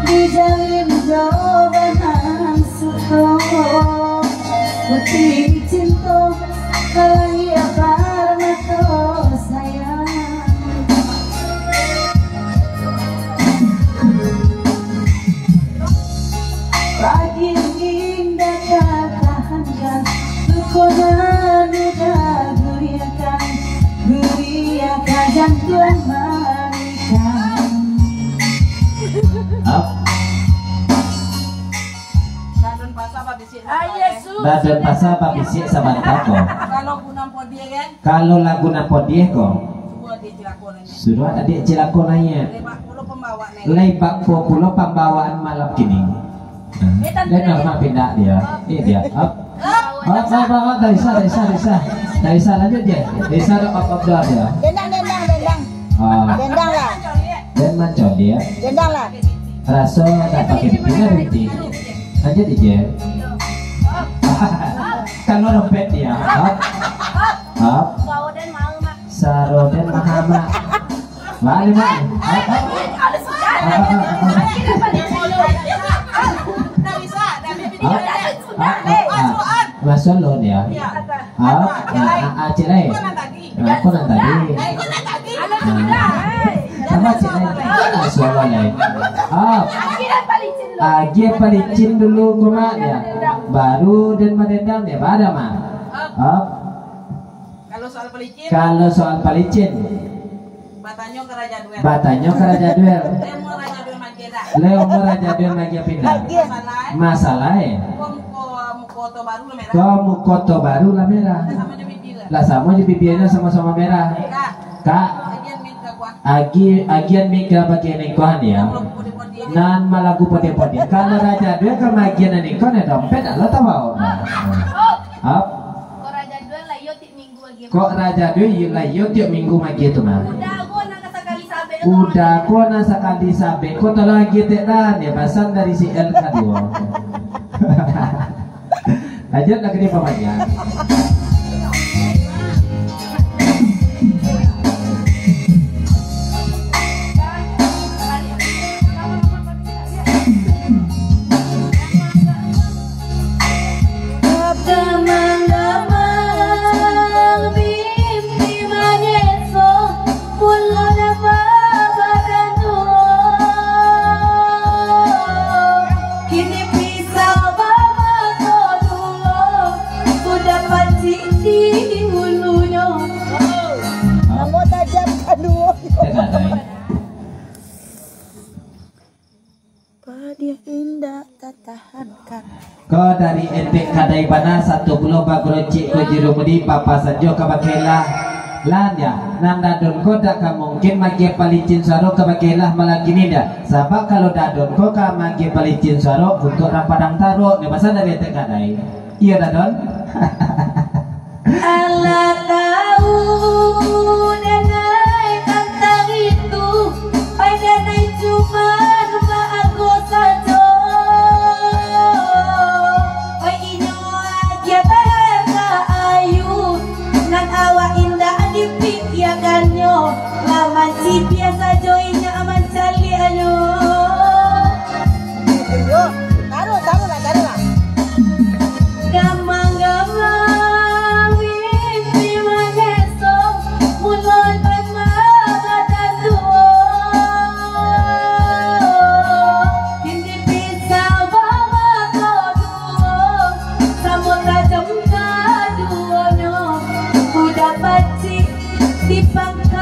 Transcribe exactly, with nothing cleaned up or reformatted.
Dijalin jo banan suko, putih cinto, kalahia parmato sayang. Bagian indah katahankan, luko nan udah guriakan, guriakan jantung manikah. Up. Dadun pasa babisiak Ah, sabanta. Yesus. Dadun pasa babisiak sabanta ko. Kalau lagu nan podiah kan? Kalau lagu nan podiah ko. Suruah adiak cilako naiak. Suruah adiak cilako naiak. Lai bak pulo pambawaan malam kini. Eh, tante. Lai normal pindah dia. Eh, dia. Up. Up, up, up, up. Dak bisa, dak bisa, dak bisa. Dak bisa, lanjut je. Dak bisa, dak up, up, dah dia. Dendang, dendang, dendang. Ah. Dendang lah. Den mancoliak. Dendang lah. Raso dak pakai pikiran, Riti. Lanjut je. Kalau dompet dia. Up. Up. Saro den mahamak. Balik, Mak. Up, up. Up, up, up, up. Up, up, up, up. Masuk lo dia. Up, ah, ah, ah, cik lai. Nah, aku nan tadi. Nah. Tambah cik lai. Ah, suara lai. Up. Agiah palicin dulu ko, Mak, ya. Baru den badendang dia, bada, Mak. Up. Kalau soal palicin. Kalau soal palicin. Batanyo ka Raja Duel. Batanyo ka Raja Duel. Lai umua Raja Duel maagiah dah. Lai umua Raja Duel maagiah pindah. Agiah. Masalah, eh. Masalah, eh. Ko muko, muko oto baru lah merah. Ko muko oto baru lah merah. Lah samo jo bibia lah. Lah samo jo bibianyo samo-samo merah. Kak. Kak. Agian mik ka kuah. Agi-, agian mik ka bagian lingkuan ya. Kalau podiah-podiah. Nan malagu podiah-podiah. Kalau Raja Duel ka maagiah nan lingkuan ya dompet dak lo tabao. Up. Ko Raja Duel lah iyo ti Kok Raja Duel lah iyo tiok minggu maagiah tu mah. Uda ko nan sakali sabek ko tolong agiah tek dan ya, pasan dari si L kaduo. Lanjut lagi ni pamagian. Gamang-gamang mimpi manyeso, pulo dapek badan tuo. Kini pisau bamato duo, sudah pacik di ulunyo. Namo tajam kaduo. Padiah indak tatahankan. Ko dari Etek Kadai bana, satu pulo bagarocek ko jurumudi, bapasan jo ka bakeh lah. Lah nyo, nan dadun ko dak ka mungkin maagiah palicin suaro ka bakeh lah malam kini dak. Sabab kalau dadun ko ka maagiah palicin suaro untuak urang Padang Tarok, nyo pasan dari Etek Kadai. Iyo, dadun. Alah tau, danai, tantang itu, pai danai cuman baago sajo. Pai inyo agiah barangkak ayu, nan awak indak dipikiakannyo, lah mancibia sajo inyo mancaliaknyo. Yo, taruh, taruhlah, taruhlah. Gamang-gamang mimpi manyeso, muloi pai mabadan duo. Kini pisau bamato duo, samo tajam kaduonyo, udah pacik di pangka